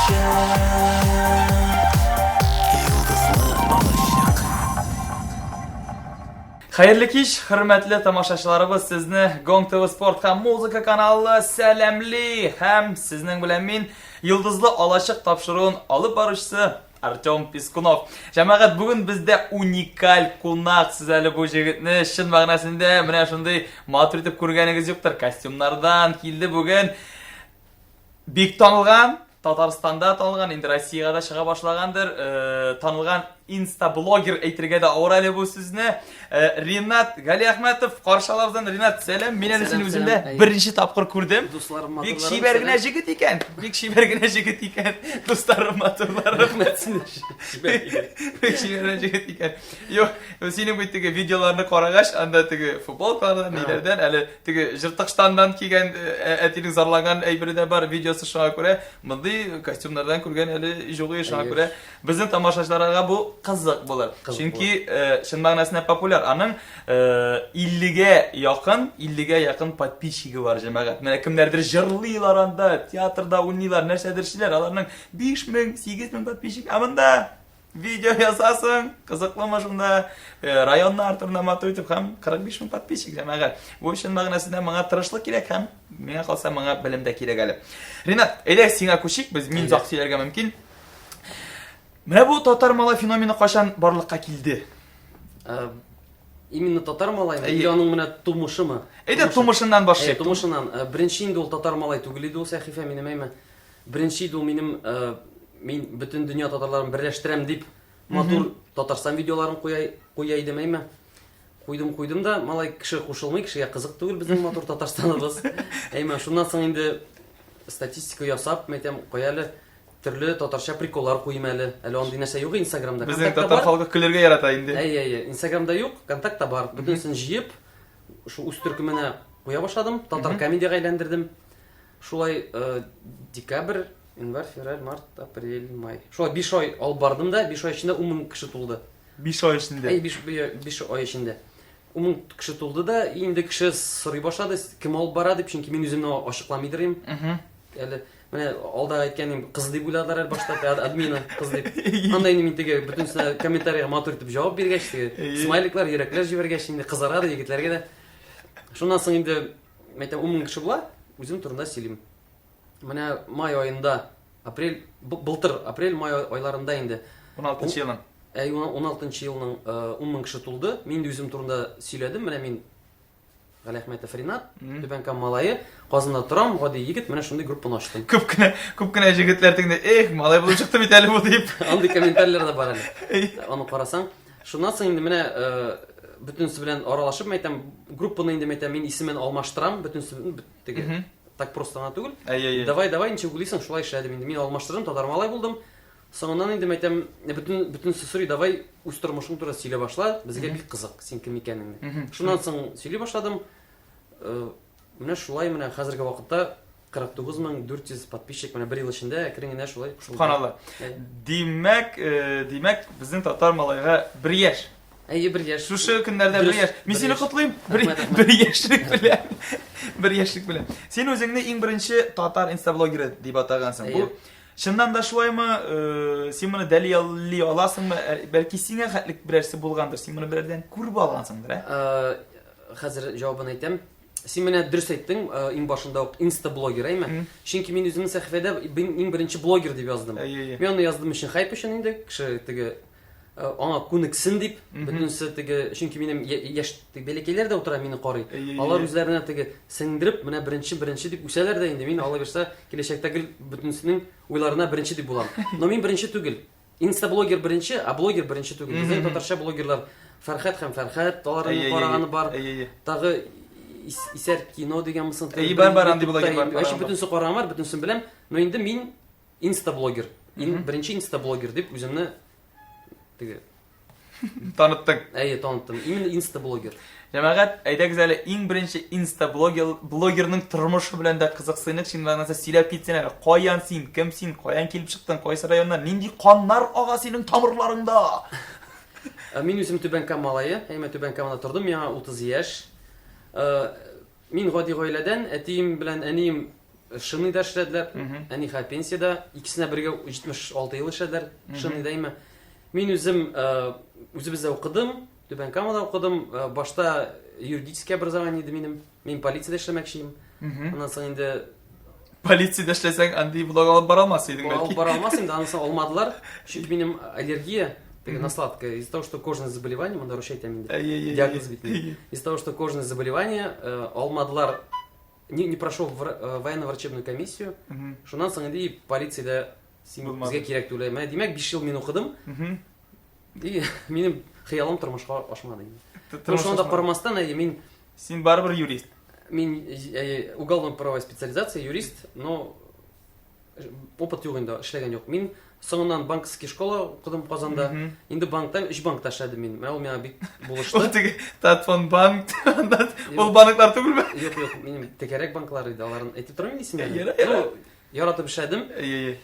Алачык. Йолдызлы алачык. Хәерле кич, хөрмәтле тамашачыларыбыз, сезне Гонг ТВ спорт һәм музыка каналы сәламли һәм сезнең белән мин Йолдызлы алачык тапшыруын алып баручысы Артем Пискунов. Җәмәгать, бүген бездә уникаль кунак. Сез әле бу җегетне чын мәгънәсендә менә шундый матур итеп күргәнегез юктыр. Костюмнардан килде бүген. Бик танылган, Татарстанда танылган, инде Россиягә дә чыга башлагандыр, э, танылган инстаблогер әйтергә дә авыр әле бу сүзне. Э, Ринат Галиәхмәтов каршы алабыз. Ринат, сәлам. Мин әле сине үземдә беренче тапкыр күрдем. Дусларым, Бик чибәр генә җегет икән. Бик чибәр генә җегет икән. Дусларым, матурларым. Рәхмәт сине. Чибәр икән. Бик чибәр генә җегет икән. Юк, синең бит теге видеоларны карагач, анда теге футболкалардан, ниләрдән, әле теге җыртык штаннан кигән э, әтинең зарланган әйбере дә бар, видеосы шуңа күрә мондый костюмнардан күргән әле юк, шуңа күрә безнең тамашачыларга бу кызык булыр. Чөнки э, чын мәгънәсендә популяр. Аның 50-гә э, якын, 50-гә якын подписчигы бар җәмәгать. Менә кемнәрдер җырлыйлар анда, театрда уйныйлар, нәрсәдер эшлиләр. Аларның 5000, 8000 подписчик. Ә монда Видео ясасың, кызыклымы шунда, э, районнар турында матур итеп һәм 45 мең подписчик җәмәгать. Бу чын мәгънәсендә моңа тырышлык кирәк һәм миңа калса моңа белем дә кирәк әле. Ринат, әйдә сиңа күчик, без мин озак сөйләргә мөмкин. Менә бу татар малай феномены кайчан барлыкка килде? Э, именно татар малаймы или аның менә тумышымы? Әйдә тумышыннан башлыйк. Тумышыннан. Э, беренче инде ул татар малай түгел иде ул сәхифә минем әйме. Беренче иде ул минем, э, мин бөтен дөнья татарларын берләштерәм дип матур Татарстан видеоларын куя, куя идем, әйме. Куйдым, куйдым да, малай кеше кушылмый, кешегә кызык түгел безнең матур Татарстаныбыз. Әйме, шуннан соң инде статистика ясап, мәйтәм, кая әле төрле татарча приколлар куйым әле. Әле андый нәрсә юк Инстаграмда. Безнең татар халкы көлергә ярата инде. Әй, әй, Инстаграмда юк, контактта бар. Бөтенесен җыеп, шул үз төркеменә куя башладым, татар комедиягә әйләндердем. Шулай э, декабрь, январь, февраль, март, апрель, май. Шулай 5 ай алып бардым да, 5 ай эчендә 10 мең кеше тулды. 5 ай эчендә. Әй, 5 5 ай эчендә. 10 мең кеше тулды да, инде кеше сорый башлады, кем алып бара дип, чөнки мин үземне ачыкламыйдыр идем. Әле менә алда әйткәнем кыз дип уйладылар әле башта, админа кыз дип. Анда инде мин теге бөтенесенә комментарийга матур итеп җавап биргәч, теге смайликлар, йөрәкләр җибәргәч, инде кызара да егетләргә дә. Шуннан соң инде Мәйтәм, 10 мең кеше була, үзем турында сөйлим. Менә май аенда, апрель, былтыр апрель, май айларында инде. 16 елның. Әй, 16 елның 10 мең кеше тулды. Мин инде үзем турында сөйләдем. Менә мин Галиәхмәтов Ринат, Түбән Кама малае, Казанда торам, гади егет, менә шундый группаны ачтым. Күп кенә, күп кенә җегетләр тегендә, эх, малай булып чыкты бит әле бу дип. Андый комментарийлар да бар әле. Аны карасаң. Шуннан соң инде менә бөтенесе белән аралашып, мәйтәм, группаны инде мәйтәм, мин исемен алмаштырам, бөтенесе теге так просто гына түгел. Әй, Давай, давай, ничек уйлыйсың, шулай эшләдем инде. Мин алмаштырдым, татар малай булдым. Соңыннан инде мәйтәм, бөтен бөтенесе сорый, давай үз тормышың турында сөйлә башла, безгә бик кызык, син кем икәнеңне. Шуннан соң сөйли башладым. Менә шулай менә хәзерге вакытта 49400 подписчик менә бер ел эчендә әкрен генә шулай кушылды. Субханалла. Димәк, э, димәк, безнең татар малайга бер яшь. Әйе, бер яшь. Шушы көннәрдә бер яшь. Мин сине котлыйм. Бер, бер яшьлек белән. Бер яшьлек белән. Син үзеңне иң беренче татар инстаблогеры дип атагансың. Бу чыннан да шулаймы? Э, син моны дәлилли аласыңмы? Ә, бәлки сиңа хәтлек берәрсе булгандыр. Син моны берәрдән күреп алгансыңдыр, ә? Э, хәзер җавабын әйтәм. Син менә дөрес әйттең, э, иң башында ук инстаблогер, әйме? Чөнки мин үземнең сәхифәдә иң беренче блогер дип яздым. Мин аны яздым өчен хайп өчен инде, кеше теге э, аңа күнексен дип, бөтенесе теге, чөнки минем яшь бәләкәйләр дә утыра, мине карый. Алар үзләренә теге сеңдереп, менә беренче беренче дип үсәләр дә инде. Мин алла бирсә, киләчәктә гел бөтенесенең уйларына беренче дип булам. Но мин беренче түгел. Инстаблогер беренче, а блогер беренче түгел. Безнең татарча блогерлар Фәрхәт һәм Фәрхәт, аларның караганы бар. Тагы Исәр кино дигән мысын. Әй, бар, бар, андый блогер бар. Вообще бөтенесе караган бар, бөтенесен беләм. Но инде мин инстаблогер. Беренче инстаблогер дип үземне теге Таныттың. Әйе, таныттым. Именно инстаблогер. Җәмәгать, әйдәгез әле иң беренче инстаблогер блогерның тормышы белән дә кызыксыныйк. Син нәрсә сөйләп китсен әле. Каян син, кем син, каян килеп чыктың, кайсы районнан, нинди каннар ага синең тамырларыңда? Э, мин үзем Түбән Кама малае. Әйме Түбән Камада тордым, миңа 30 яшь. Э, мин гади гаиләдән, әтием белән әнием Шинныйда эшләделәр. Әни хәзер пенсиядә. Икесенә бергә 76 ел эшләделәр. Шинныйда име. Мин үзем үзебездә укыдым, Түбән Камада укыдым. Башта юридический образование иде минем. Мин полициядә эшләмәкче идем. Аннан соң инде Полициядә эшләсәң, андый блог алып бара алмас идең бәлки. Алып бара алмас инде, анысы алмадылар. Чөнки минем аллергия теге на сладкое. Из-за того, что кожное заболевание, монда русча әйтәм инде. Диагноз бит. Из-за того, что кожное заболевание, алмадылар не прошел военно-врачебную комиссию. Шуннан соң инде полициядә син безгә кирәк түгел. Менә димәк, 5 ел мин укыдым. И минем хыялым тормышка ашмады инде. Шуңа да карамастан, әйе, мин Син барыбер юрист. Мин уголовно-правовая специализация, юрист, но опыт юк инде, эшләгән юк. Мин соңыннан банковский школа укыдым Казанда. Инде банкта, өч банкта эшләдем мин. Менә ул миңа бик булышты. Ул теге Татфонбанк, ул банклар түгелме? Юк, юк, минем текәрәк банклар иде, аларын әйтеп тормыйм инде исемнәрен. Ну, яратып эшләдем. Әйе.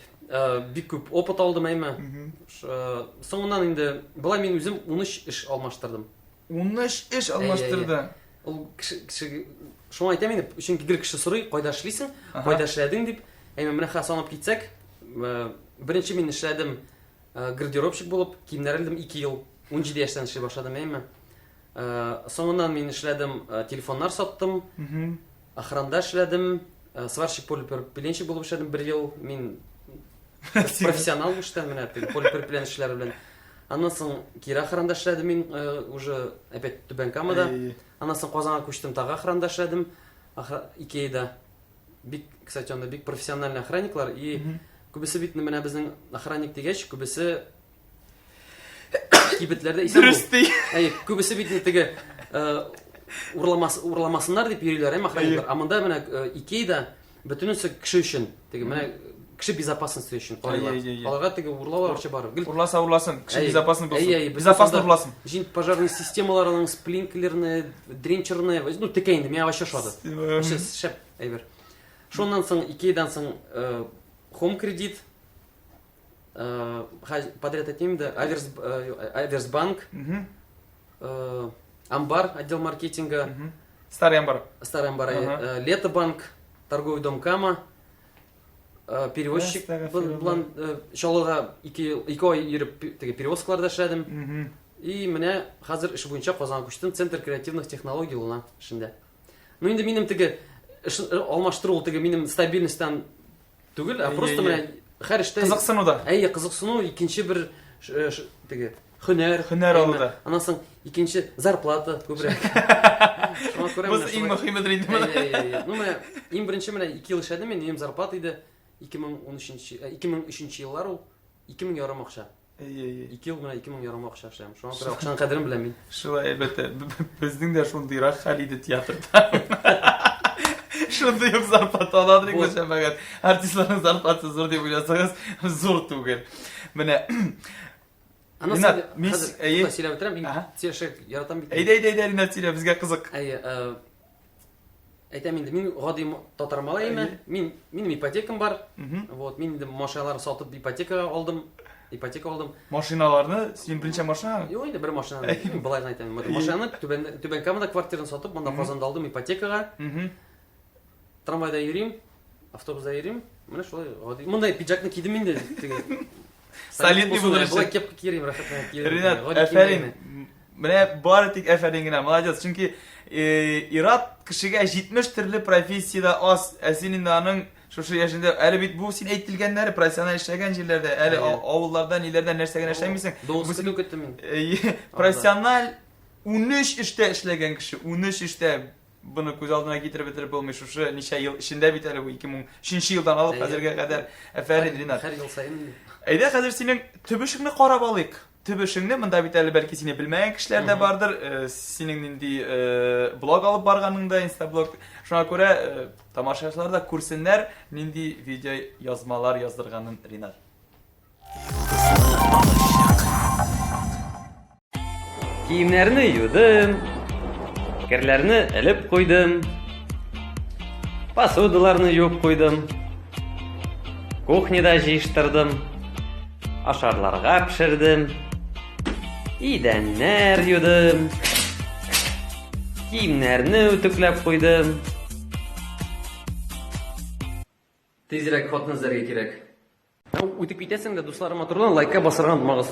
Бик күп опыт алдым, әйме. Соңыннан инде болай мин үзем 13 эш алмаштырдым. 13 эш алмаштырды. Ул кеше, кеше шуңа әйтәм инде, чөнки гел кеше сорый, кайда эшлисең, кайда эшләдең дип. Әйме, менә хәзер санап китсәк, беренче мин эшләдем гардеробщик булып, киемнәр элдем 2 ел, 17 яшьтән эшли башладым, әйме. Соңыннан мин эшләдем, телефоннар саттым, охранда эшләдем, сварщик полипропиленщик булып эшләдем бер ел. Мин профессионал эштән менә полипропилен эшләре белән. Аннан соң кире охранда эшләдем мин уже опять Түбән Камада. Аннан соң Казанга күчтем, тагы охранда эшләдем. Икеяда. Бик, кстати, анда бик профессиональный охранниклар и күбесе бит менә безнең охранник дигәч, күбесе кибетләрдә исән Дөрес ди. Әйе, күбесе бит теге урламас, урламасыннар дип йөриләр, әмма охранниклар. Ә монда менә Икеяда бөтенесе кеше өчен, теге менә кеше безопасности өчен карыйлар. Аларга теге урлау вообще бар. Гел Урласа урласын, кеше безопасный булсын. Безопасно урласын. Җин пожарный системаларының сплинклерны, дренчерны, ну текә инде, миңа вообще ошады. Вообще шәп әйбер. Шуннан соң Икеядан соң Home Credit, подряд әйтмим дә, Аверс, Аверсбанк, Амбар, отдел маркетинга. Старый Амбар. Старый Амбар, Лето банк, торговый дом Кама, перевозчик белән Чаллыга 2 ай йөреп теге перевозкаларда эшләдем. И менә хәзер эш буенча Казанга күчтем, Центр креативных технологий Луна эшендә. Ну инде минем теге эш алмаштыру ул теге минем стабильностьтан түгел, ә просто менә һәр эштә кызыксыну да. Әйе, кызыксыну икенче бер теге һөнәр, һөнәр алу да. Аннан соң икенче зарплата күбрәк. Шуңа күрә менә иң мөһимедер инде моны. Әйе, Ну менә иң беренче менә 2 ел эшләдем мин, минем зарплата иде 2013 2003 еллар ул 2000 ярым акча. Әйе, әйе. 2 ел менә 2000 ярым акча эшләдем. Шуңа күрә акчаның кадерен беләм мин. Шулай, әлбәттә. Безнең дә шундыйрак хәл иде театрда. Шундый ук зарплата аладыр инде җәмәгать. Артистларның зарплатасы зур дип уйласагыз, зур түгел. Менә Ринат, мин әйе. Сөйләп бетерәм, мин сөйләшеп яратам бит. Әйдә, әйдә, әйдә, Ринат, сөйлә, безгә кызык. Әйе, әйтәм инде, мин гади татар малаемы, мин минем ипотекам бар. Вот, мин инде машиналар сатып ипотекага алдым. Ипотека алдым. Машиналарны, син берничә машина? Юк инде, бер машина. Мин былай гына әйтәм. Машинаны Түбән Түбән Камада квартираны сатып, монда Казанда алдым ипотекага. Трамвайда йөрим, автобуста йөрим. Менә шулай гади. Мондай пиджакны кидем инде. Теге Солидный булыр өчен. Болай кепка киерим, рәхәтләнеп киерим. Ринат, әфәрин. Менә бары тик әфәрин генә, молодец. Чөнки ир-ат кешегә 70 төрле профессия дә аз. Ә син инде аның шушы яшендә, әле бит бу син әйтелгәннәре профессиональ эшләгән җирләрдә, әле авылларда ниләрдә нәрсә генә эшләмисең. Дуңгыз көтү көттем мин. Профессиональ 13 эштә эшләгән кеше, 13 эштә. Буны күз алдына китереп бетереп булмый. Шушы ничә ел эчендә бит әле бу 2003 елдан алып хәзергә кадәр. Әфәрин, Ринат. Һәр ел саен. Әйдә, хәзер синең төп эшеңне карап алыйк. Төп эшеңне, монда бит әле бәлки сине белмәгән кешеләр дә бардыр. Синең нинди блог алып барганың да, инстаблог. Шуңа күрә тамашачылар да күрсеннәр, нинди видео язмалар яздырганын Ринат. Киемнәрне юдым, керләрне элеп куйдым, посудаларны юып куйдым, кухняда җыештырдым, ашарларга пешердем, идәннәр юдым, киемнәрне үтүкләп куйдым. Тизрәк хатын эзләргә кирәк. Үтеп китәсең дә, дусларым матурлан, лайкка басарга онытмагыз.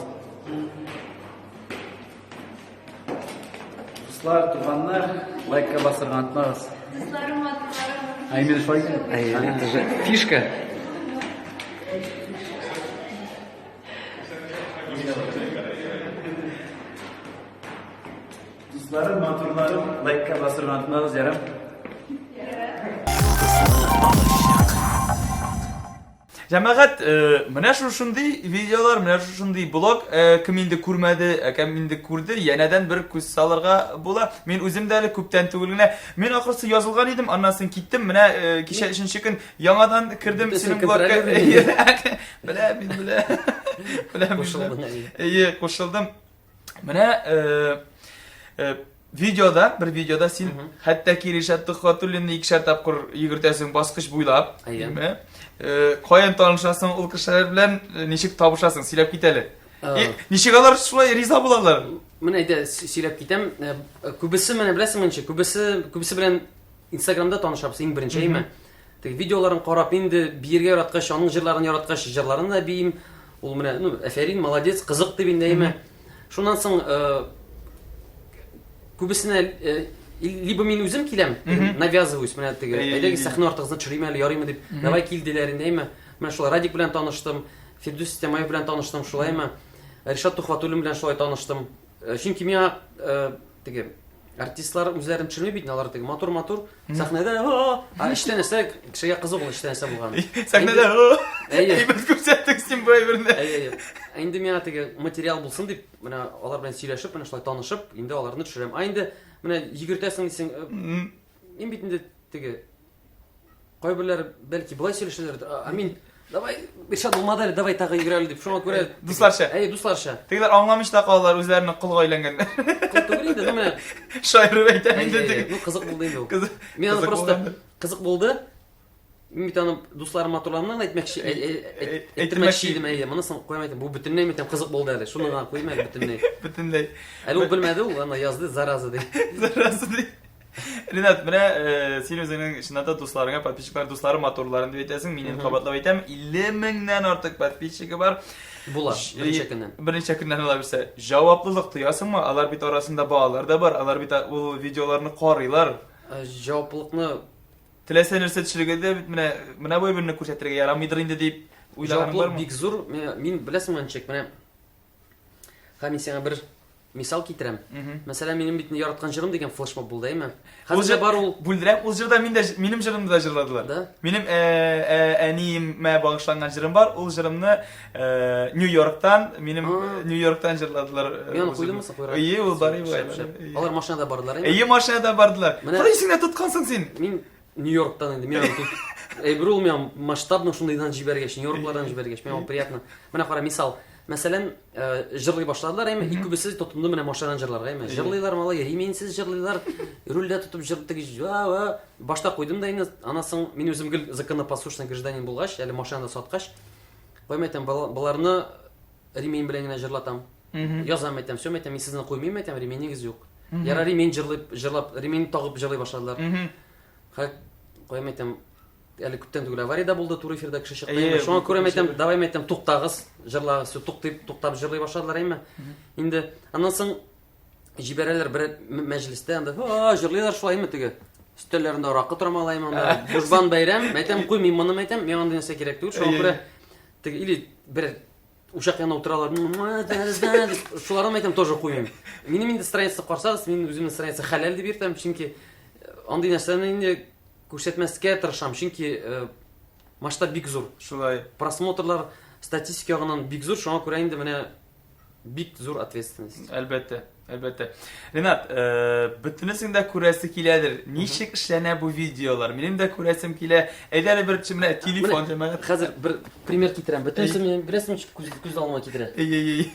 Дуслар, туганнар, лайкка басарга онытмагыз. Дусларым матурларым. А именно шулай Әй, это же фишка. Дусларым, матурларым, лайкка басарга онытмагыз, ярам. Җәмәгать, э, менә шушындый видеолар, менә шушындый блог, э, кем инде күрмәде, ә кем инде күрде, янәдән бер күз салырга була. Мин үзем дә әле күптән түгел генә, мин ахрысы язылган идем, аннан соң киттем. Менә э, кичә өченче көн яңадан кердем Бөтенесен синең блогка. контролируй. Белә, мин белә. Белә, мин белә. Кушылдың әле. Әйе, кушылдым. Менә э, э, видеода, бер видеода син хәтта ки Ришат Төхвәтуллинны икешәр тапкыр йөгертәсең баскыч буйлап. Әйе. Димме? Э, каян танышасың ул кешеләр белән, э, ничек табышасың, сөйләп кит әле. Э. И, ничек алар шулай риза булалар? Менә әйдә сөйләп китәм. Э, Күбесе менә беләсеңме ничек? Күбесе күбесе белән Инстаграмда танышабыз иң беренче, әйме? Теге видеоларын карап, инде биергә яраткач, аның җырларын яраткач, җырларын да биим. Ул менә, ну, әфәрин, молодец, кызык дип инде, әйме? Шуннан соң э, күбесенә э, либо мин үзем киләм, навязываюсь, менә теге, Әйе, әйдәгез әйе. сәхнә артыгызны төшерим әле, ярыймы дип, давай кил диләр инде, әйме? Менә шулай Радик белән таныштым, Фирдүс Тямаев белән таныштым, шулаймы? Ришат Тухватуллин белән шулай таныштым. Э, Чөнки миңа э, теге артистлар үзләрен төшерми бит, алар теге матур-матур сәхнәдә, «А-а-а», а эчтә нәрсә, кешегә кызык ул эчтә нәрсә булган. Сәхнәдә Әйе. әйбәт күрсәттең син бу әйберне. Әйе, әйе. Ә Инде миңа теге материал булсын дип, менә алар белән сөйләшеп, менә шулай танышып, инде аларны төшерәм. А инде менә йөгертәсең дисең, э, мин бит инде теге кайберләре бәлки болай сөйләшәләр, а мин давай, Иршат булмады әле, давай тагы йөгерәле дип. Шуңа күрә Дусларча. Әйе, дусларча. Тегеләр аңламыйча да калалар, үзләренең колга әйләнгәннәр. Кол түгел инде, ну менә. Шаярып әйтәм Әйе, инде әйе. теге. Ну кызык булды инде ул. Кызык- Мин аны кызык просто булгандыр. кызык булды. Мин бит аны дусларыма турында әйтмәкче, Әйтмәкче. әйтмәкче идем, әйе. Монысын куям әйтәм. Бу бөтенләй әйтәм, кызык булды әле. Шуны гына куйм әле бөтенләй. Бөтенләй. Әле ул белмәде, ул аны язды, зараза ди. Зараза ди. Ринат, менә э, син үзеңнең чыннан да дусларыңа, подписчиклар, дусларым матурларын дип әйтәсең. Мин инде кабатлап әйтәм, 50 меңнән артык подписчигы бар. Була, берничә көннән. Берничә көннән ала бирсә. Җаваплылык тоясыңмы? Алар бит арасында балалар да бар, алар бит ул видеоларны карыйлар. Э, Җаваплылыкны Теләсә нәрсә төшерергә дә бит менә менә бу әйберне күрсәтергә ярамыйдыр инде дип уйлаганың җаваплылык бармы? бик зур. Мин, мин беләсеңме ничек? Менә һәм мин сиңа бер мисал китерәм. Мәсәлән, минем бит яраткан җырым дигән флешмоб булды, әйме? Ул Хәзер дә бар ул. Бүлдерәм, ул җырда мин дә минем җырымны да җырладылар. Да? Минем э, э, әниемә багышланган җырым бар. Ул җырымны э, Нью-Йорктан, минем А. Нью-Йорктан җырладылар. э, Мин аны ул куйдыммы җырны. соң куйрак? Әйе, ул бар, Шәп, шәп. әйе. Алар машинада бардылар, әйме? Әйе, машинада бардылар. Менә- Кара исеңдә тоткансың син. Мин Нью-Йорктан инде, мин аны тут әйбер ул миңа масштабно шундыйдан җибәргәч, Нью-Йорклардан җибәргәч, миңа ул приятно. Менә кара, мисал. Мәсәлән, э, җырлый башладылар, әйме, и күбесе тотынды менә машинадан җырларга, әйме. Җырлыйлар, малай, ременьсез җырлыйлар, рульдә тотып җыр теге ва, ва. Башта куйдым да инде, аннан соң мин үзем гел законопослушный гражданин булгач, әле машинада саткач, куям әйтәм, боларны ремень белән генә җырлатам. Язам әйтәм, все әйтәм, мин сезне куймыйм әйтәм, ременегез юк. Яра ремень җырлый, җырлап, ремень тагып җырлый башладылар. Хәк, куям әйтәм, әле күптән түгел аварияда булды, туры эфирда кеше чыкты. Әйе, Инде шуңа бу күрә күп әйтәм, кеше. давай әйтәм, туктагыз, җырлагыз, все, туктап, туктап җырлый башладылар, әйме. Инде аннан соң җибәрәләр бер мәҗлестә, анда, «А, җырлыйлар шулаймы теге. Өстәлләрендә аракы тора малаймы анда. Бушбан бәйрәм, әйтәм, куймыйм моны, әйтәм, миңа андый нәрсә кирәк түгел. Шуңа Әйе. күрә теге или бер учак янына утыралар, дип, шуларны әйтәм, тоже куймыйм. Минем инде страница карасагыз, мин үземнең страница хәләл дип йөртәм, чөнки андый нәрсәне инде күрсәтмәскә тырышам, чөнки э, масштаб бик зур. Шулай. Просмотрлар статистика ягыннан бик зур, шуңа күрә инде менә бик зур ответственность. Әлбәттә, әлбәттә. Ринат, э, бөтенесен дә күрәсе киләдер. Ничек эшләнә бу видеолар? Минем дә күрәсем килә. Әйдә әле бер менә телефон Менә җәмәгать. Хәзер бер пример китерәм. Бөтенесе минем беләсеңме, ничек күз, күз алдыма китерә. Эй, эй, эй.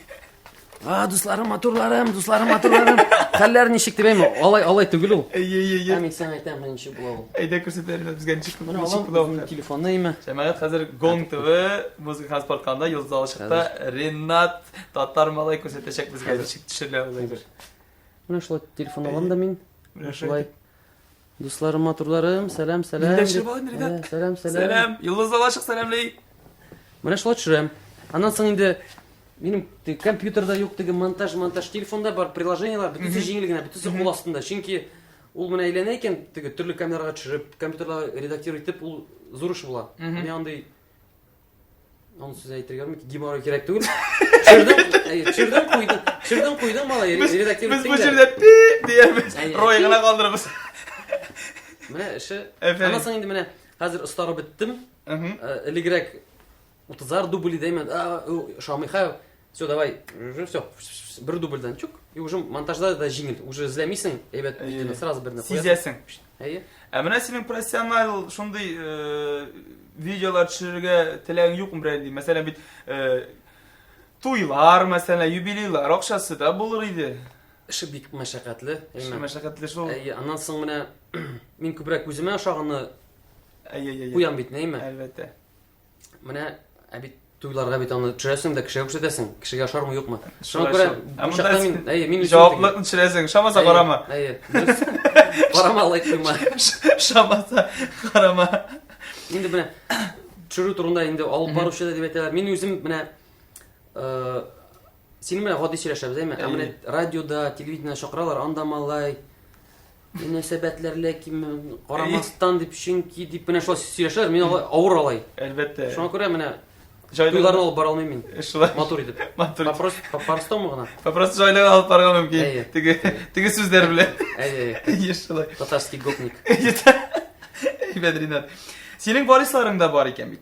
А, дусларым, матурларым, дусларым, матурларым. Хәлләр ничек дип әйме? Алай, алай түгел ул. Эй, эй, эй, Ә эй. мин сиңа әйтәм, менә ничек була ул. Әйдә күрсәт әле безгә ничек Менә ничек алам була ул. үземнең телефонны әйме. Җәмәгать хәзер Гонг ТВ музыка һәм спорт каналында Йолдыз Алышыкта Ринат татар малай күрсәтәчәк безгә ничек төшерелә ул әйбер. Менә шулай телефон алам да мин. Менә Шулай. Дусларым, матурларым, сәлам, сәлам. Нидән төшереп алыйм, Ринат? Ә, Сәлам, сәлам. Сәлам. Йолдыз алачык сәламли. Менә шулай төшерәм. Аннан соң инде минем теге компьютерда юк теге монтаж, монтаж телефонда бар приложениелар, бөтенесе җиңел генә, бөтенесе кул астында. Чөнки ул менә әйләнә икән, теге төрле камерага төшереп, компьютерда редактировать итеп, ул зур эш була. Менә андый Аны сүз әйтергә ярамый, геморрой кирәк түгел. Төшердең, әйе, төшердең, куйдың. Төшердең, куйдың, малай, редактировать Без бу җирдә пи диябез. Әйе. Рой гына калдырабыз. Менә эше. Әфәрин. Аннан соң инде менә хәзер остарып беттем. Мгм. Элегрәк 30 дубль дәймен. Ошамый ха. Все, давай, уже все. Бер дубльдән чук. И уже монтажда да җиңел. Уже эзләмисең, әйбәт Әйе. видеоны сразу берне куясың. Сизәсең. Әйе. Ә менә синең профессионал шундый э, видеолар төшерергә теләгең юкмы берәр нинди? Мәсәлән бит э, туйлар, мәсәлән, юбилейлар акчасы да булыр иде. Эше бик мәшәкатьле. Эше әйме. мәшәкатьле шул. Әйе, аннан соң менә мин күбрәк үземә ошаганны Әйе, әйе, әйе. куям бит, әйме? Әлбәттә. Менә ә бит туйларга бит аны төшерәсең дә кешегә күрсәтәсең. Кешегә ошармы, юкмы? Шуңа Шулай күрә шул. Ә бу монда чакта син мин, әйе, мин үзем теге- Җаваплылыкны төшерәсең. Ошамаса Әйе, карама. Әйе. дөрес. Карама, лайк куйма. Ошамаса карама. Инде менә төшерү турында инде алып баручы да дип әйтәләр. Мин үзем менә э, синең белән гади сөйләшәбез, әйме? Ә менә Әйе. радиода, телевидениедә чакыралар, анда малай мөнәсәбәтләр ләкин карамастан дип, чөнки дип менә шулай сөйләшәләр, мин алай авыр алай. Әлбәттә. Шуңа күрә менә Җайлы туйларны алып бара алмыйм мин. Шулай. Матур итеп. Матур. итеп. Вопрос по-простому гына. Вопрос җайлы алып барырга мөмкин. Әйе. Теге теге сүзләр белән. Әйе, әйе. Әйе, шулай. Татарский гопник. Әйбәт, Ринат. Синең варисларың да бар икән бит.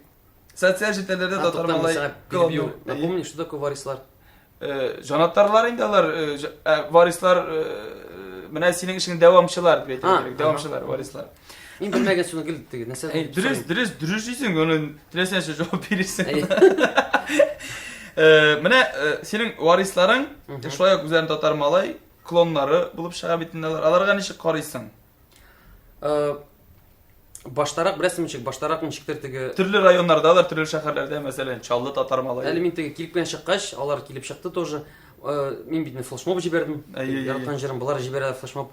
Социаль челтәрләрдә А, татар тукта, мин малай сиңа перебью. клоннары. Әйе. Напомни, что такое варислар? Э, Җанатарлар инде алар, э, э, варислар менә синең эшеңнең дәвамчылар дип әйтергә кирәк. Дәвамчылар, варислар. Мин белмәгән сүзне гел теге нәрсә. Әй, дөрес, дөрес, дөрес дисең, аны теләсә нәрсә җавап бирерсең. Әйе. Менә синең варисларың шулай ук үзләрен татар малай клоннары булып чыга бит инде алар. Аларга ничек карыйсың? Баштарак беләсең ничек, баштарак ничектер теге Төрле районнарда алар, төрле шәһәрләрдә, мәсәлән, Чаллы татар малае. Әле мин теге килеп кенә чыккач, алар килеп чыкты тоже. Мин бит флешмоб җибәрдем. Яраткан җырым, болар җибәрә флешмоб.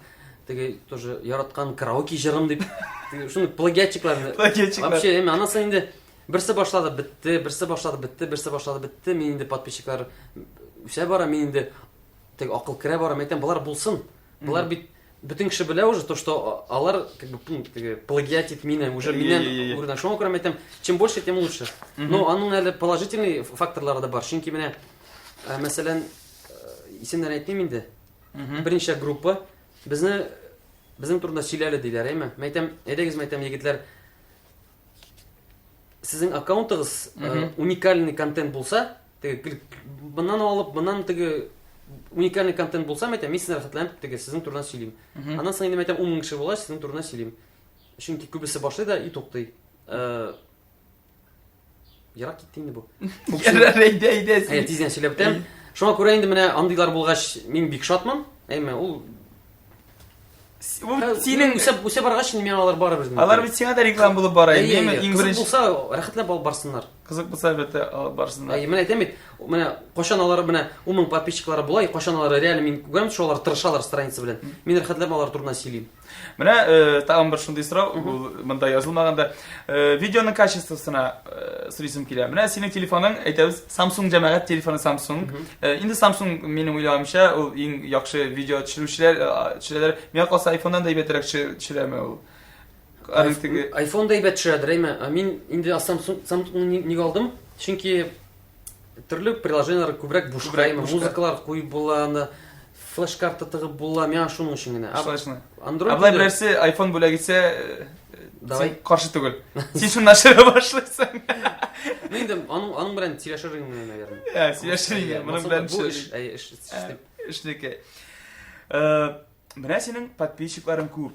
Теге тоже яраткан караоке җырым дип. Теге шуны плагиатчикларны. Плагиатчиклар. Вообще, эми аннан соң инде берсе башлады, бетте, берсе башлады, бетте, берсе башлады, бетте. Мин инде подписчиклар үсә бара, мин инде теге акыл керә бара, әйтәм, болар булсын. Болар бит бөтен кеше белә уже то, что алар как бы ну, теге плагиатит мине, уже миннән үрнәк. Шуңа күрә әйтәм, чем больше, тем лучше. Но аның әле положительный факторлары да бар. Чөнки менә, мәсәлән, исемнәрен әйтмим инде. Берничә группа безне безнең турында сөйләле диләр, әйме? Мин әйтәм, әйдәгез, мин әйтәм, егетләр, сезнең аккаунтыгыз уникальный контент булса, теге моннан алып, моннан теге уникальный контент булса, мин әйтәм, мин сезне рәхәтләнеп теге сезнең турында сөйлим. Аннан соң инде мин әйтәм, 10 мең кеше булгач, сезнең турында сөйлим. Чөнки күбесе башлый да и туктый. Ерак китте инде бу. Ярар, әйдә, әйдә. Әйе, тиздән сөйләп бетәм. Шуңа күрә инде менә андыйлар булгач, мин бик шатмын. Әйме, ул Бу синең үсә, үсә баргач, инде миңа алар барыбер. Алар бит сиңа да реклама булып бара инде, Әйе, иң кызык беренче. булса, рәхәтләп алып барсыннар. Кызык булса, әлбәттә, алып барсыннар. Әйе, менә әйтәм бит, менә кайчан алар менә 10 мең подписчиклары була, и кайчан алар реально мин күрәм, что алар тырышалар страница белән. Мин рәхәтләп алар турында сөйлим. Менә тагын бер шундый сорау, ул монда язылмаган да. Видеоның качествосына сорыйсым килә. Менә синең телефоның, әйтәбез, Samsung җәмәгать телефоны Samsung. Инде Samsung минем уйлавымча, ул иң яхшы видео төшерүчеләр, төшерәләр. Миңа калса, iPhone-нан да әйбәтрәк төшерәме ул? Аның теге iPhone да әйбәт төшерәдер, әйме? Мин инде Samsung Samsung-ны ник алдым? Чөнки төрле приложениеләр күбрәк бушка, әйме, музыкалар куеп була, анда флеш-карта тыгып була, миңа шуның өчен генә. Шулай, шулай. Android Ә болай инде- берәрсе iPhone бүләк итсә, Давай. син каршы түгел. Син шуннан төшерә башлыйсың. Ну инде аның аның белән сөйләшер идем, наверное. Ә, сөйләшер идем, моның белән бу эш, төшерер. әй, эш, эш дип. Эшнеке. Менә синең подписчикларың күп.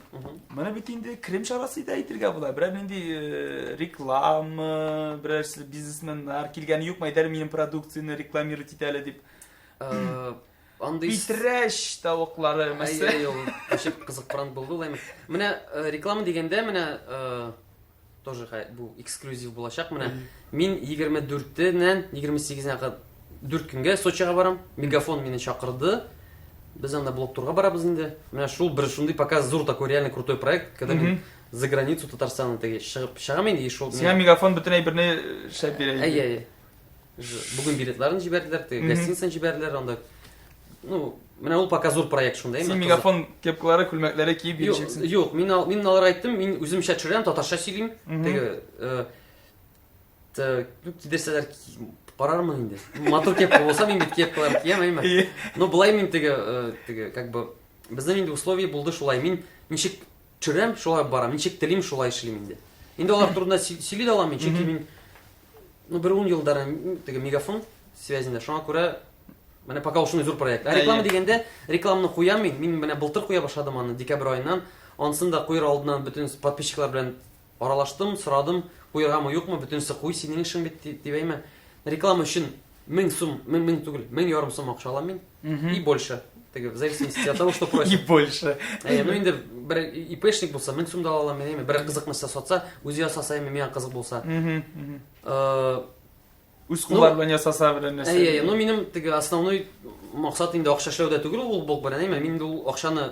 Моны бит инде керем чарасы да әйтергә була. Берәр нинди реклама, берәр бизнесменнар килгәне юкмы, әйдә минем продукцияне рекламировать итә әле дип. Андый Питрәч тавыклары, мәсәлән. Әй, ул вообще кызык пранк булды ул әйме. Менә реклама дигәндә, менә тоже бу эксклюзив булачак. Менә мин 24-ннән 28-нә кадәр 4 көнгә Сочига барам. Мегафон мине чакырды. Без анда блог-турга барабыз инде. Менә шул бер шундый пока зур такой реально крутой проект, когда мин за границу Татарстана теге чыгып чыгам инде, и шул. Сиңа мегафон бөтен әйберне шәп бирә. Әйе, әйе. Бүген билетларын җибәрделәр, теге гостиницаны җибәрделәр анда. Ну, менә ул пока зур проект шунда, Син мегафон кепкалары, күлмәкләре киеп йөрәчәксең. Юк, мин мин аларга әйттем, мин үземчә төшерәм, татарча сөйлим. Теге ну, кидерсәләр карармын инде. Матур кепка булса, мин бит кепкалар киям, әйме. Но былай мин теге, теге, как бы, безнең инде условие булды шулай. Мин ничек төшерәм, шулай барам, ничек телим, шулай эшлим инде. Инде алар турында сөйли дә алам мин, чөнки мин ну, бер ун елдар теге мегафон связендә, шуңа күрә менә пока ул шундый зур проект. Ә реклама дигәндә, рекламаны куям мин. Мин менә былтыр куя башладым аны, декабрь аеннан. Ансын да куер алдыннан бөтен подписчиклар белән аралаштым, сорадым, куяргамы, юкмы, бөтенесе куй, синең эшең бит, дип әйме. Реклама өчен 1000 сум, 1000 1000 түгел, 1500 сум акча алам мин. И больше. Теге, в зависимости от того, что просят. И больше. Әйе, ну инде бер ИПшник булса, 1000 сум да ала алам мин, әйме. Бер кызык нәрсә сатса, үзе ясаса, әйме, миңа кызык булса. Үз куллар белән ясаса белән нәрсә. Әйе, ну минем теге основной максат инде акча эшләү дә түгел ул блог белән, әйме. Мин инде ул акчаны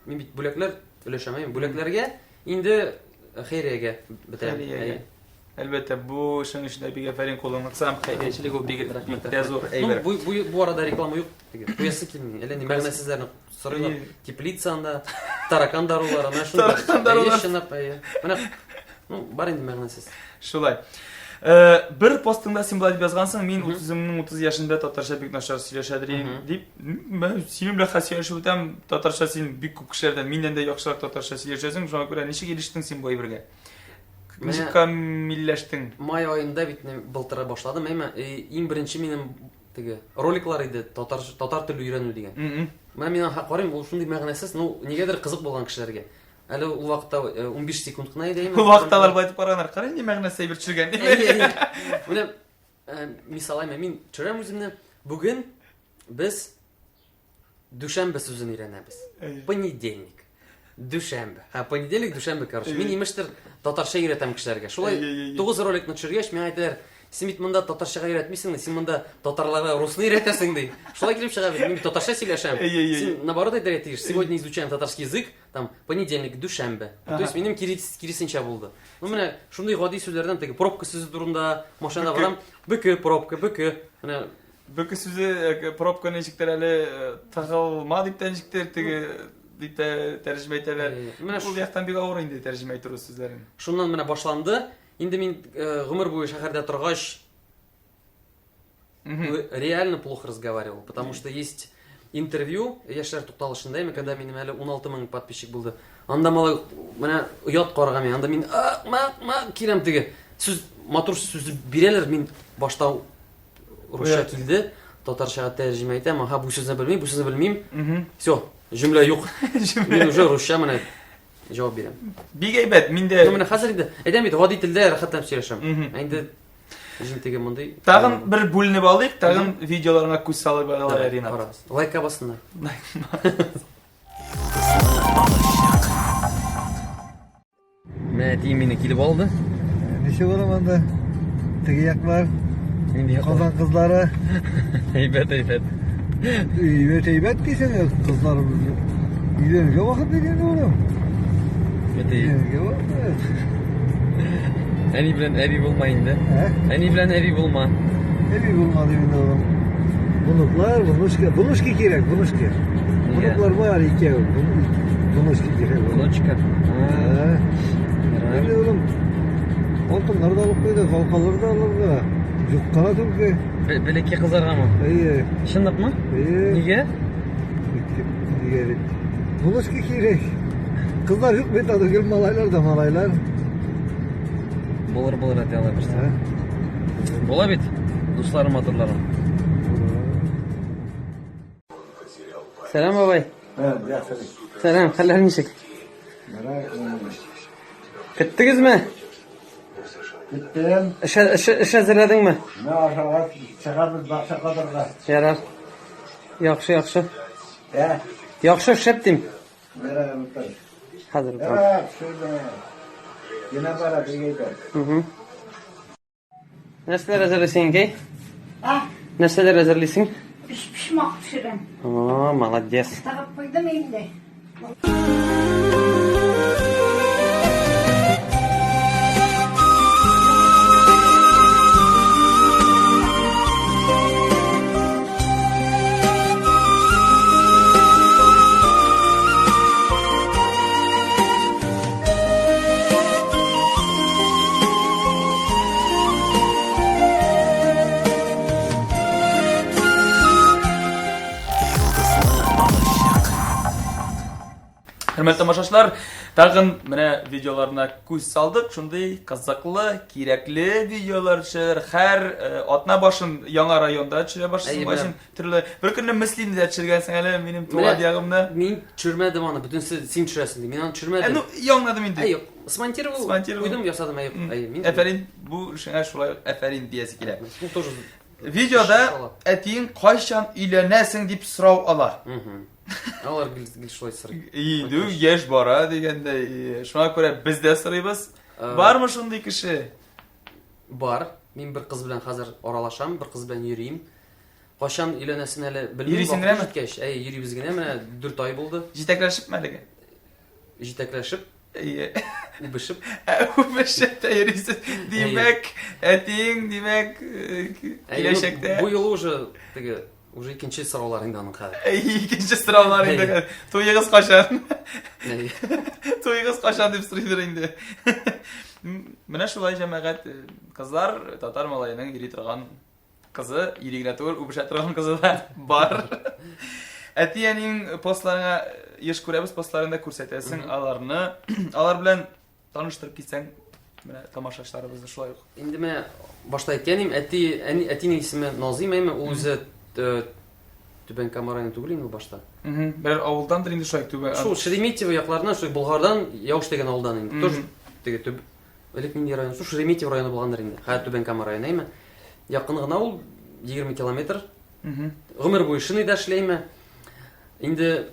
мин бит бүләкләр өләшәм, әйме. Бүләкләргә инде хәйриягә бетерәм. Хәйриягә. Әлбәттә, бу эшнең эчендә бик афәрин кулың ныгса, хәйриячелек ул бик бик тә зур әйбер. Ну, бу, бу, бу арада реклама юк. Теге, куясы килми. Әллә ни мәгънәсезләрне сорыйлар. Теплица анда, таракан дарулары, менә шундый. Таракан дарулары. Әйе, чынлап, әйе. Менә, ну, бар инде мәгънәсез. Шулай. Э, бер постыңда син болай дип язгансың, мин үземнең 30 яшемдә татарча бик начар сөйләшәдер идем дип. Мен синең белән хәзер сөйләшеп үтәм, татарча син бик күп кешеләрдән миннән дә яхшырак татарча сөйләшәсең, шуңа күрә ничек ирештең син бу әйбергә? Ничек камилләштең? Май аенда бит былтыр башладым, әйме, иң беренче минем теге роликлар иде, татар татар теле өйрәнү дигән. Менә мин аңа карыйм, ул шундый мәгънәсез, ну, нигәдер кызык булган кешеләргә. Әле ул вакытта 15 секунд кына иде, әйме. Ул вакытта алар болай дип караганнар, кара нинди мәгънәсез әйбер төшергән. Менә мисал әйме, мин төшерәм үземне. Бүген без дүшәмбе сүзен өйрәнәбез. Понедельник. Дүшәмбе. Һә, понедельник, дүшәмбе, короче. Мин имештер татарча өйрәтәм кешеләргә. Шулай 9 роликны төшергәч, миңа әйтәләр, син бит монда татарчага өйрәтмисең, син монда татарларга русны өйрәтәсең, ди. Шулай килеп чыга бит. Мин бит татарча сөйләшәм. Син наоборот әйтергә тиеш. Сегодня изучаем татарский язык, там понедельник, дүшәмбе. То есть минем киресенчә булды. Ну менә шундый гади сүзләрдән теге пробка сүзе турында машинада барам, бөке, пробка, бөке. Менә Бөке сүзе э, пробка ничектер әле э, тыгылма дип тә ничектер теге дип тә тәрҗемә итәләр. Менә шул яктан бик авыр инде тәрҗемә итү рус сүзләрен. Шуннан менә башланды. Инде мин э, гомер буе шәһәрдә торгач, реально плохо разговаривал, потому что есть интервью яшьләр тукталышында, именно когда минем әле 16 мең подписчик булды. Анда малай менә оят карага мин, анда мин ма ма киләм теге. Сүз матур сүз бирәләр, мин башта русча килде, татарчага тәрҗемә итәм, ага, бу сүзне белмим, бу сүзне белмим. Все, җөмлә юк. Мин уже русча менә җавап бирәм. Бик әйбәт, мин дә. Ну, менә хәзер инде әйтәм бит, гади телдә рәхәтләнеп сөйләшәм. Ә инде җентеге мондый. Тагын бер бүленеп алыйк, тагын видеоларыңа күз салып алыйк, Ринат. Лайкка бассыннар. Менә әтием мине килеп алды. Ничек булам анда? Теге яклар. Нинди яклар? Казан кызлары. Әйбәт, әйбәт. Әйбәт, әйбәт дисең, кызлар өйләнергә вакыт бит инде улым. Өйләнергә вакыт. Әни белән әби булма инде. Ә? Әни белән әби булма. Әби булма дип инде улым. Внуклар, внучка, внучки кирәк, внучки. Внуклар бар икәү, внучки кирәк. Внучка. Ә. Инде улым, алтыннар да алып куйдык, алкалар да алырга. Юк кына түгел. Бәләкәй кызларгамы? Әйе. Чынлапмы? Әйе. Нигә? Нигә дип. Внучки кирәк. Кызлар юк бит, аны гел малайлар да малайлар. Булыр, булыр, әти, алай берсе. Була бит, дусларым, матурларым. Сәлам, бабай. Сәлам, хәлләр ничек? Көттегезме? Көттем. Эш, эш, эш әзерләдеңме? Менә ашарга чыгабыз бакча кадырга. Ярар. Яхшы, яхшы. Ә? Яхшы, шәп дим. Ярар, утыр. Хәзер утырам. Ярар, шөйле. Генә бара бик әйбәт. Угу. Нәрсәләр әзерлисең, әнкәй? Нәрсәләр әзерлисең? Өчпочмак. Өчпочмак пешерәм. О, молодец. Тыгып куйдым инде. Хөрмәтле тамашачылар, тагын менә видеоларына күз салдык. Шундый кызыклы, кирәкле видеолар төшәләр. Һәр э, атна башын яңа районда төшерә башлыйсың. Башын төрле. Бер көнне Мөслимдә төшергәнсең әле минем туган ягымны. Мин төшермәдем аны, бөтенесе син төшерәсең ди. Мин аны төшермәдем. Ә, ну, яңладым инде. Әй, юк, смонтировал, Смонтировал. куйдым, ясадым, әй, юк. Әй, мин Әфәрин, бу эшеңә шулай ук әфәрин диясе килә. Ну, тоже Видеода әтиең кайчан өйләнәсең дип сорау ала. Алар гел гел шулай сорый. Инде яшь бара дигәндәй. Шуңа күрә без дә сорыйбыз. Бармы шундый кеше? Бар. Мин бер кыз белән хәзер аралашам, бер кыз белән йөрим. Кайчан өйләнәсен әле белмим. Йөрисең генәме? Җиткәч, әй, йөрибез генә, менә 4 ай булды. Җитәкләшепме әлегә? Җитәкләшеп. Әйе. Үбешеп. Үбешеп тә йөрисез. Димәк, әтиең, димәк, киләчәктә. Бу юлы уже теге уже икенче сораулар инде аның хәзер. Әйе, икенче сораулар инде хәзер. Туегыз кайчан? Туегыз кайчан дип сорыйдыр инде. Менә шулай җәмәгать, кызлар татар малаеның йөри торган Кызы, ире генә түгел, үбешә торган кызы да бар. Әти-әниең постларыңа еш күрәбез, постларыңда күрсәтәсең аларны. Алар белән таныштырып китсәң, менә тамашачыларыбызны шулай ук. Инде менә башта әйткән идем, әти, әни, әтинең исеме Назыйм, әйме, ул үзе э, Түбән Кама районы түгел инде ул башта. Берәр авылдандыр инде шулай Түбән. Шул Шереметьево якларыннан, шул Болгардан, Яуш дигән авылдан инде. Тоже теге төп Элек нинди район? Шул Шереметьево районы булгандыр инде. Хәзер Түбән Кама районы, әйме? Якын гына ул 20 километр. Гомер буе шиныйда эшләйме? Инде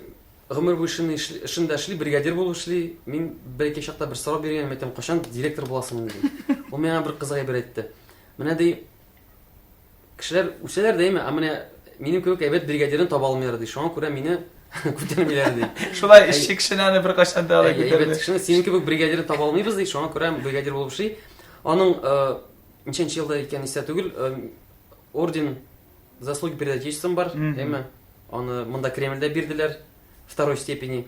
гомер буе шины шинда эшли, бригадир булып эшли. Мин бәләкәй чакта бер сорау биргән, әйтәм, кайчан директор буласың инде? Ул миңа бер кызык әйбер әйтте. Менә ди, Кешеләр үсәләр дә, әйме, ә менә минем кебек әйбәт бригадирны таба алмыйлар ди. Шуңа күрә мине күтәрмиләр ди. Шулай эшче кешене аны беркайчан да алай күтәрмиләр. Әйбәт кешене синең кебек бригадирны таба алмыйбыз ди. Шуңа күрә бригадир булып эшли. Аның э, ничәнче елда икән истә түгел, э, орден заслуги перед Отечеством бар, әйме. Аны монда Кремльдә бирделәр второй степени.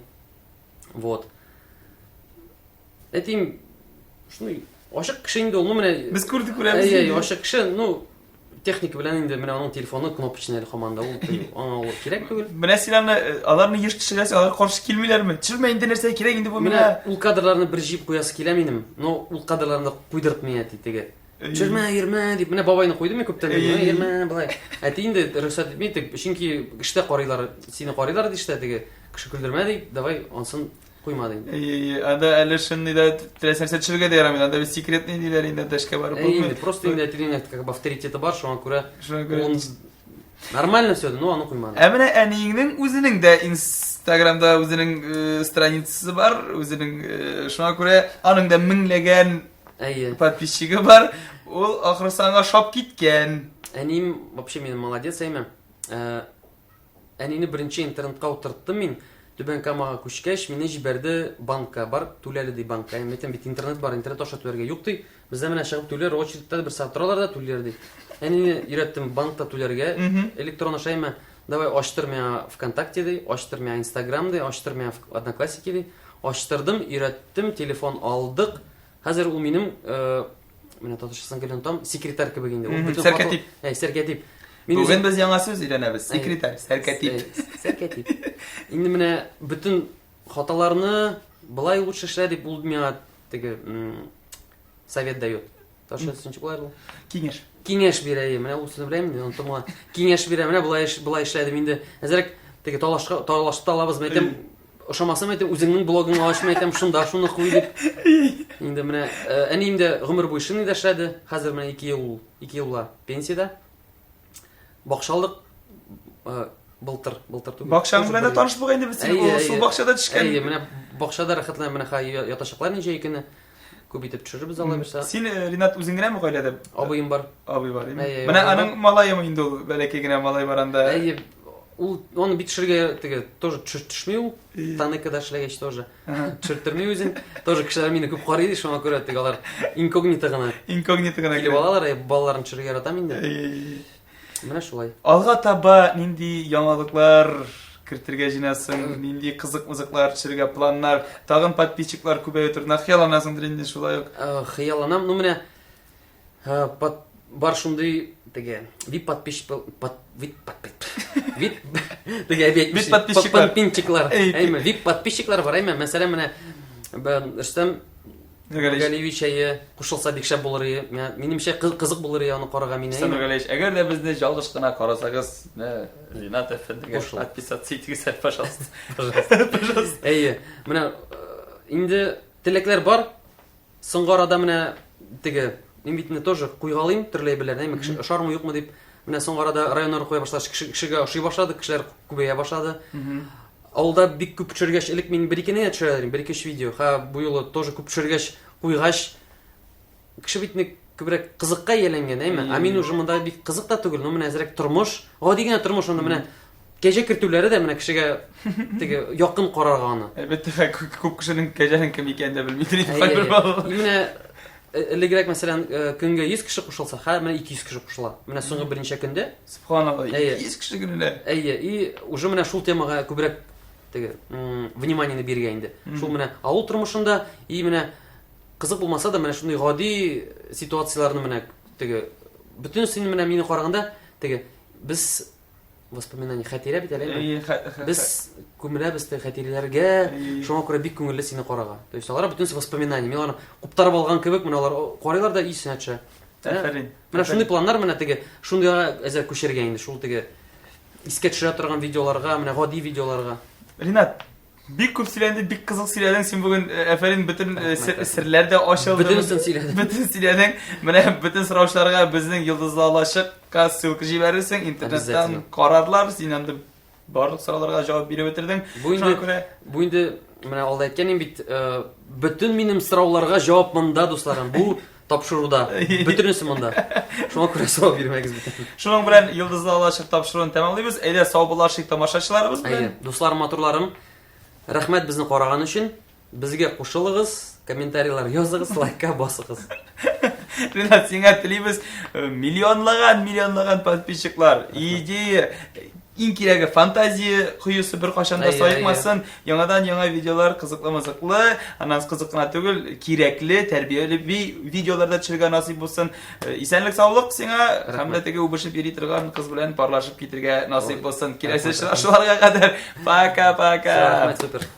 Вот. Әтием шундый ачык кеше инде ул, ну менә Без күрдек күрәбез. Әй, әй, ачык кеше, ну техника белән инде менә аның телефоны кнопочный әле һаман да ул аңа ул кирәк түгел. Менә син аны э, аларны еш төшерәсең, алар каршы килмиләрме? Төшермә инде нәрсә кирәк инде бу миңа. Менә ул кадрларны бер җыеп куясы килә минем. Но ул кадрларны куйдыртмый әти теге. Төшермә, йөрмә дип. Менә бабайны куйдым мин күптән. Йөрмә, болай. Әти инде рөхсәт итми, чөнки эштә карыйлар, сине карыйлар ди эштә теге. Кеше көлдермә ди, давай ансын Куймады инде. Әйе, әйе. Анда әле шундый да теләсә нәрсә төшерергә дә ярамый. Анда бит секретный диләр инде, анда эшкә барып булмый. Инде просто инде әтинең как бы авторитеты бар, шуңа күрә. Шуңа күрә. Он нормально все, но аны куймады. Ә менә әниеңнең үзенең дә Инстаграмда үзенең э, страницасы бар, үзенең э, шуңа күрә аның да меңләгән Әйе. подписчигы бар. Ул ахрысы аңа шап киткән. Әнием вообще минем молодец, әйме. Э, Әнине беренче интернетка утырттым мин. Түбән Камага күчкәч, мине җибәрде банкка. Бар, түлә әле, ди банкка. Мин әйтәм бит, интернет бар, интернет аша түләргә. Юк, ди, бездә менә чыгып түләр, очередьта бер сәгать торалар да түлиләр, ди. Әнине өйрәттем банкта түләргә, электрон аша, әмма давай ачтыр миңа ВКонтакте, ди, ачтыр миңа Инстаграм, ди, ачтыр миңа Одноклассники, ди. Ачтырдым, өйрәттем, телефон алдык. Хәзер ул минем, э, менә татарчасын гел онытам, секретарь кебек инде. Ул бөтен Сәркәтип. Әй, сәркәтип. Мин Бүген без яңа сүз өйрәнәбез. Секретарь, сәркәтип. Сәркәтип. Инде менә бөтен хаталарны былай лучше эшлә дип ул миңа теге совет дает. Татарча ничек була ул? Киңәш. Киңәш бирә, менә ул сүзне беләм инде, онытым гына. Киңәш бирә, менә болай болай эшләдем инде. Әзрәк теге талашка талашып та алабыз, әйтәм, ошамаса әйтәм, үзеңнең блогыңны ач, әйтәм, шунда шуны куй дип. Инде менә э, әнием дә гомер буе шинныйда эшләде. Хәзер менә 2 ел, 2 елла пенсиядә. Бакча алдык. Э, былтыр, былтыр түгел. Бакчаң белән дә таныш булган инде без синең ул шул бакчада төшкән. Әйе, менә бакчада рәхәтләнеп менә хәзер ятачаклар җәй көне. Күп итеп төшерербез алла бирсә. Син, э, Ринат, үзең генәме гаиләдә? Абыем бар. Абый бар, әйе. Менә аның малаемы инде ул, бәләкәй генә малай бар анда. Әйе. Ул аны бит төшергә теге тоже төшми ул. Таныкада эшләгәч тоже. Төшерттерми үзен. Тоже кешеләр мине күп карый, шуңа күрә теге алар инкогнито гына. Инкогнито гына килеп алалар, балаларын төшерергә яратам инде. Менә шулай. Алга таба нинди яңалыклар кертергә җыенасың, нинди кызык-мызыклар төшерергә планнар, тагын подписчиклар күбәю турында хыялланасыңдыр инде шулай ук. Хыялланам, ну менә под, бар шундый теге вип подписчик под, вип подписчик вип теге әби әйтмешли подписчиклар подписчиклар әйме вип подписчиклар бар әйме мәсәлән менә Рөстәм Нургалиевич әйе кушылса бик шәп булыр иде. Минемчә кызык булыр иде аны карарга мине. Рөстәм Нургалиевич, әгәр дә безне ялгыш кына карасагыз, менә Ринат әфәндегә подписаться итегез әле, пожалуйста. Пожалуйста. Әйе, менә инде теләкләр бар. Соңгы арада менә теге мин бит инде тоже куйгалыйм төрле әйберләрне, әйме кеше ошармы юкмы дип. Менә соңгы арада районнар куя башлады, кешегә ошый башлады, кешеләр күбәя башлады. Авылда бик күп төшергәч, элек мин бер икене генә төшерә идем, бер ике өч видео. Ха, бу юлы тоже күп төшергәч, куйгач, кеше бит инде күбрәк кызыкка ияләнгән, әйме? Ә мин уже монда бик кызык та түгел, но менә әзрәк тормыш, гади генә тормыш, анда менә Кәҗә кертүләре дә менә кешегә теге якын карарга аны. Әлбәттә, күп кешенең кәҗәнең кем икәнен дә белмидер инде кайбер балалар. Менә э, элегрәк, мәсәлән, э, көнгә 100 кеше кушылса, хәзер менә 200 кеше кушыла. Менә соңгы берничә көндә. Субханалла, 200 кеше көненә. Әйе, и уже менә шул темага күбрәк теге вниманиене бирергә инде. Шул менә авыл тормышында и менә кызык булмаса да менә шундый гади ситуацияләрне менә теге бөтенесен менә мине караганда теге без воспоминание хәтирә бит әле әйе без күмеләбез теге хәтирәләргә шуңа күрә бик күңелле сине карарга то есть алар бөтенесе воспоминание мин аларны куптарып алган кебек менә алар карыйлар да исенә төшә афәрин менә шундый планнар менә теге шундыйга әзер күчәргә инде шул теге искә төшерә торган видеоларга менә гади видеоларга Ринат Бик күп сөйләнде, бик кызык сөйләдең син бүген. Э, әфәрин, бөтен э, серләр дә ачылды. Бөтенесен сөйләдең. Бөтен сөйләдең. Менә бөтен сораучыларга безнең Йолдызлы алачыкка ссылка җибәрерсең, интернеттан карарлар. Син анда барлык сорауларга җавап биреп бетердең. Бу инде, күрә... бу инде менә алда әйткән идем бит, э, бөтен минем сорауларга җавап монда, дусларым. Бу тапшыруда. Бөтенесе монда. Шуңа күрә сорау бирмәгез бүтән. Шуның белән Йолдызлы алачык тапшыруын тәмамлыйбыз. Әйдә, саубуллашыйк тамашачыларыбыз белән. Әйе, дусларым, матурларым, рәхмәт безне караган өчен. Безгә кушылыгыз, комментарийлар языгыз, лайкка басыгыз. Ринат, сиңа телибез э, миллионлаган, миллионлаган подписчиклар. Идея, иң кирәге фантазия коесы беркайчан да саекмасын. Яңадан яңа видеолар, кызыклы мызыклы, аннан кызык кына түгел, кирәкле, тәрбияле видеолар да төшерергә насыйп булсын. Э, исәнлек, саулык сиңа, һәм дә теге үбешеп йөри торган кыз белән парлашып китергә насыйп булсын. Киләсе очрашуларга кадәр. Пока-пока. Рәхмәт, супер.